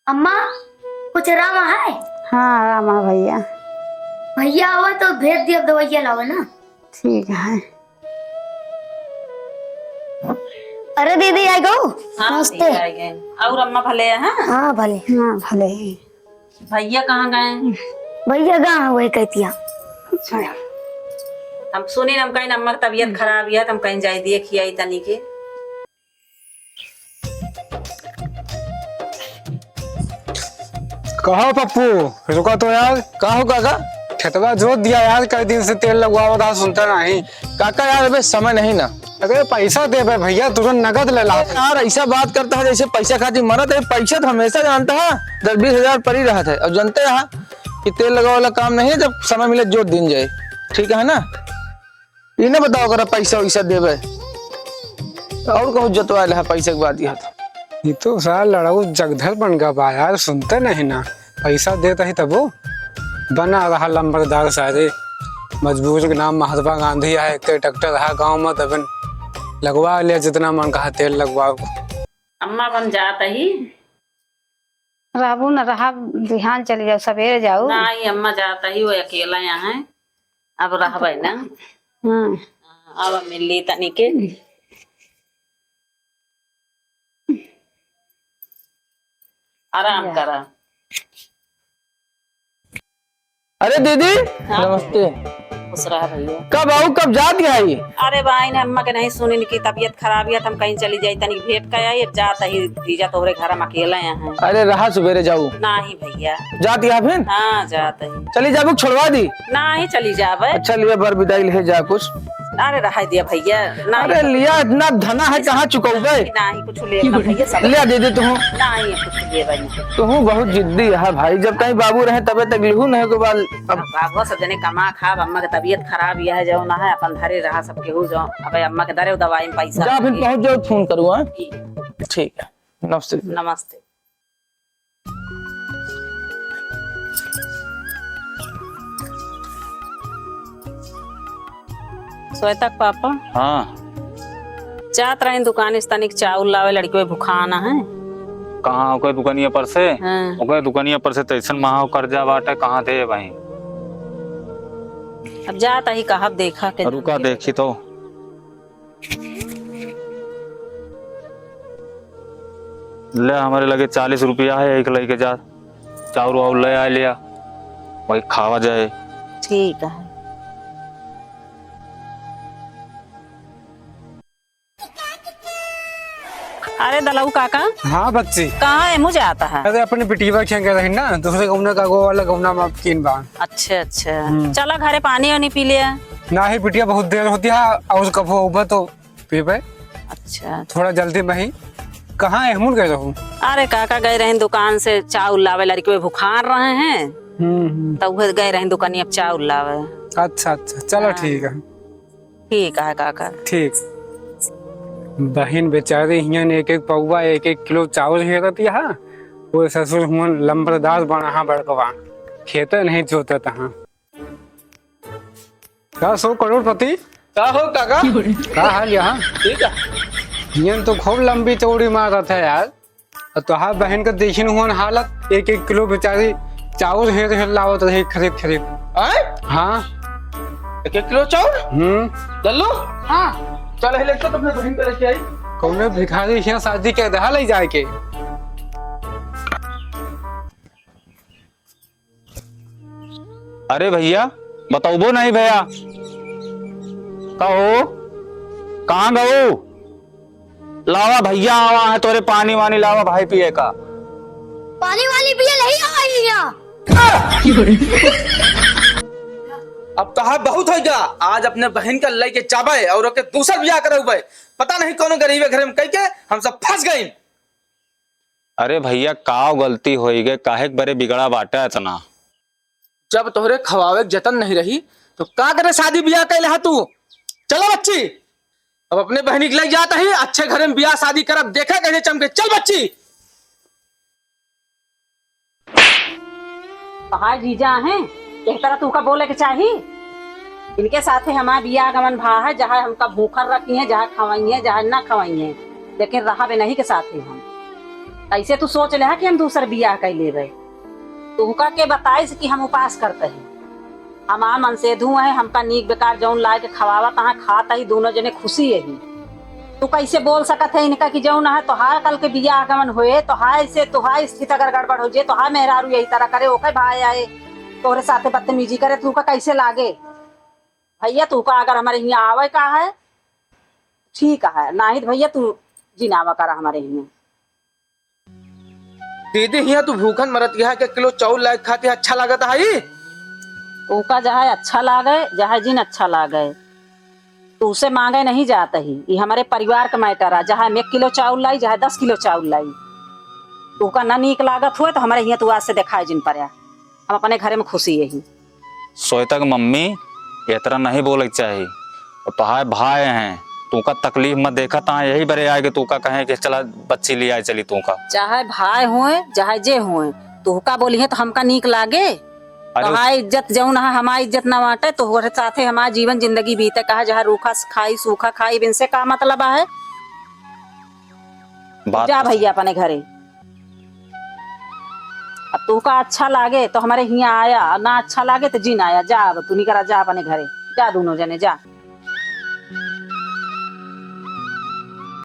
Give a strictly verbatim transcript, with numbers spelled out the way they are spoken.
अम्मा, कुछ रामा है? हाँ, रामा भैया। भैया आवा तो भेज दिया, दवाइया लावा ना। ठीक है। अरे दीदी, आई गऊ? हाँ, नमस्ते। दीदी, आई गए। और अम्मा भले है, हाँ? हाँ, भले। हाँ, भले। भैया कहाँ गए? भैया गा है, वही कहतिया। अच्छा। हम सुने, हम कहीं अम्मा की तबीयत खराब है, तो हम कहीं जाई दिए खियाई तनी के। कहो पप्पू, रुका तो यार। का हो काका? खेतवा जोत दिया यार, कई दिन से तेल लगवावत रहा, सुनता नहीं। काका यार, अबे समय नहीं ना। अरे पैसा देबे भैया, तुरंत नगद ले ला। यार ऐसा बात करता है जैसे पैसा खातिर मरत है। पैसा तो हमेशा जानता है, दस बीस हजार पड़ी रहत है। और जानते रहा कि तेल लगावे वाला काम नहीं है, जब समय मिले जोत दिन जाए, ठीक है ना? इन्हें बताओ, अगर पैसा वैसा देबे और कहूँ जतवाए ला पैसा के बाद यह तो। ये तो साला लड़ाऊ जगधर बन गया बा यार, सुनते नहीं ना। पैसा देता ही तबो बना रहा लंबरदार सारे। मजबूर के नाम महात्मा गांधी है, एक ट्रैक्टर रहा गाँव में, तबन लगवा लिया जितना मन कहा तेल लगवा। अम्मा, अब हम जात ही। रहबू न रहा, बिहान चली जाऊ, सवेरे जाऊ। नहीं अम्मा, जात ही, वो अकेला यहाँ है, अब रहबे ना। हाँ। अब मिली तनी के। आराम जा। करा। अरे दीदी, हाँ। नमस्ते। खुश रहा भैया। कब आऊ, कब जात गई? अरे भाई ने अम्मा के नहीं सुनिन कि तबीयत खराब है, तो हम कहीं चली जाई, तनी भेंट कर आई, अब जात ही जीजा तोहरे घर हम अकेले हैं। अरे रहा, सुबेरे जाऊ। नहीं भैया। जात गई फिर? हाँ, जात ही। चली जाबू, छोड़वा दी। नहीं, चली जाबे। अच्छा, लिया बर विदाई ले जा कुछ। अरे रहा दिया भैया, नहीं। अरे लिया, इतना धना है, कहाँ चुकौबे? नहीं, कुछ लेबा भैया, सब लिया दे दे तू। नहीं, कुछ लेबा नहीं। तू बहुत जिद्दी है भाई, जब कहीं बाबू रहे तबे तक लिहू नहीं को बाल। अब अब बाबू सब जने कमा खा, अब अम्मा के तबीयत खराब यह है, जो ना है अपन धरे रहा सब केहू जो। अबे अम्मा के दरे दवाई में पैसा जा फिर नहीं। पहुँच जाओ, फोन करूँ, हाँ? ठीक। ठीक है, नमस्ते। नमस्ते। श्वेता के पापा। हाँ। जात रहे दुकान से तनिक चाउर लावे, लड़की भुखान है। कहाँ ओकर दुकानिया पर से? हाँ। ओकर दुकानिया पर से तैसन महा कर्जा बाटे, कहाँ दे भाई? अब जात ही कहब, देखा के रुका, देखी तो। ले, हमरे लगे चालीस रुपया है, एक लइके जा, चाउर वाउर ले आ लिया, वही खावा जाए। ठीक है। अरे दलऊ काका। हाँ बच्ची। कहाँ एमू जात है? अरे अपने बिटिया के यहाँ गए रही ना, दूसरे गौना का गो वाला गौना में कीन बा। अच्छा अच्छा। हम्म। चला घरे पानी वानी पी लिया। नाही बिटिया, बहुत देर होती है, और कब होबे तो पीबे। अच्छा। थोड़ा जल्दी में ही। कहाँ एहमुन गए रहू? अरे काका गए रहे दुकान से चाउर लावे, लड़के भुखार रहे हैं। हम्म, हम्म। तो उहे गए रहे दुकानिया पे चाउर लावे। अच्छा अच्छा, चलो हाँ। ठीक है। ठीक है काका। ठीक। बहिन बेचारी हियन एक एक पौवा, एक एक किलो चाउर हेरत यहाँ। वो ससुर हुअन लंबरदार बनहा बड़कवा, खेते नहीं जोतत हाँ। का सो करोड़पति? का हो काका? का हाल यहाँ? ठीक है। हियन तो खूब लंबी चौड़ी मारत है यार। और तोहार बहन का देखिन हुअन हालत, एक एक किलो बेचारी चाउर हेर हेर लावत रही खरीद खरीद। आय? हाँ। एक एक किलो चाउर? हम्म। लल्लू? हाँ। चल, हे लेके तो अपने बहन को लेके आई। कौनो भिखारी के यहाँ शादी के रहा ले जाए के। अरे भैया, बतौबो नहीं भैया। का हो? कहाँ गऊ? लावा भैया, आवा है तोरे पानी वानी लावा भाई पिए का। पानी वानी पिए नहीं आवा ही यहाँ। अब तोहार बहुत होइगा। आज अपने बहन का लइके जाबे और ओके दूसर बियाह करउबे। पता नहीं कौनो गरीबे घरे में कइके हम सब फंस गइन। अरे भैया, काव गलती होई गए, काहे के बरे बिगड़ा बाटा इतना? जब तोहरे खवावे के जतन नहीं रही, तो का करे शादी बियाह कैले हा तू? चलो बच्ची, अब अपने बहनी के लग जाता ही, अच्छे घरे में बियाह शादी करब, देखा कैसे चमके। चल बच्ची। तोहार जीजा हैं, एह तरह तू का बोले के चाही? इनके साथे हमार बियाह गमन भा है, जहाँ हमका भूखल रखी हैं, जहाँ खवाई हैं, जहाँ ना खवाई हैं, लेकिन रहबे नहीं के साथे हम। कैसे तू सोच लेहा कि हम दूसर बियाह कइ लेबे? तुहका के बताइस कि हम उपास करत ही? हमार मनसेधू है, हमका नीक बेकार जौन लाए के खवावत अहा, खात ही, दूनो जने खुसी ही। तू कैसे बोल सकत है इनका कि जौन है तोहार कल के बियाह गमन होए, तोहार से तोहार स्थिति अगर गड़बड़ होइ जाए, तोहार मेहरारू यही तरह करे, ओके भाई आए तोहरे साथे बदतमीजी करे, तुहका कैसे लागे? भइया, तुहका अगर हमरे हियाँ आवे का है, ठीक है, नाहीं त भइया तू जिन आवा करा हमरे हियाँ। दीदी, हियाँ तू भूखन मरत यहाँ के किलो चाउर लाए खाती अच्छा लागत है ई? ओका जहाँ अच्छा लागे, जहाँ जिन अच्छा लागे, तू उसे मांगे नहीं जात ही। ई हमरे परिवार का matter है, जहाँ हम एक किलो चाउर लाई, जहाँ दस किलो चाउर लाई, तू का ना नीक लागत हुए तो हमरे हियाँ तू आज से देखाए जिन पड़या। हम अपने घरे में खुसी यही। श्वेता के मम्मी, एतरा नहीं बोले के चाही। और तोहार भाई हैं, तूका तकलीफ में देखत हैं, यही बरे आए के तूका कहें कि चला बच्ची ले आए चली तूका। चाहे भाई होए, चाहे जे होए, तूका बोलिहे तो हमका नीक लागे? अरे तोहार इज्जत जौन है, हमार इज्जत ना बाटे, तोहरे साथे हमार जीवन जिंदगी बीते, कहा जहाँ रूखा खाई, सूखा खाई, इनसे का मतलब है? बात जा तो भइया सही। अपने घरे। अब तोहका अच्छा लागे तो हमरे हियाँ आया, और ना अच्छा लागे तो जिन आया। जा, अब तू निकरा, जा अपने घरे, जा दूनो जने, जा।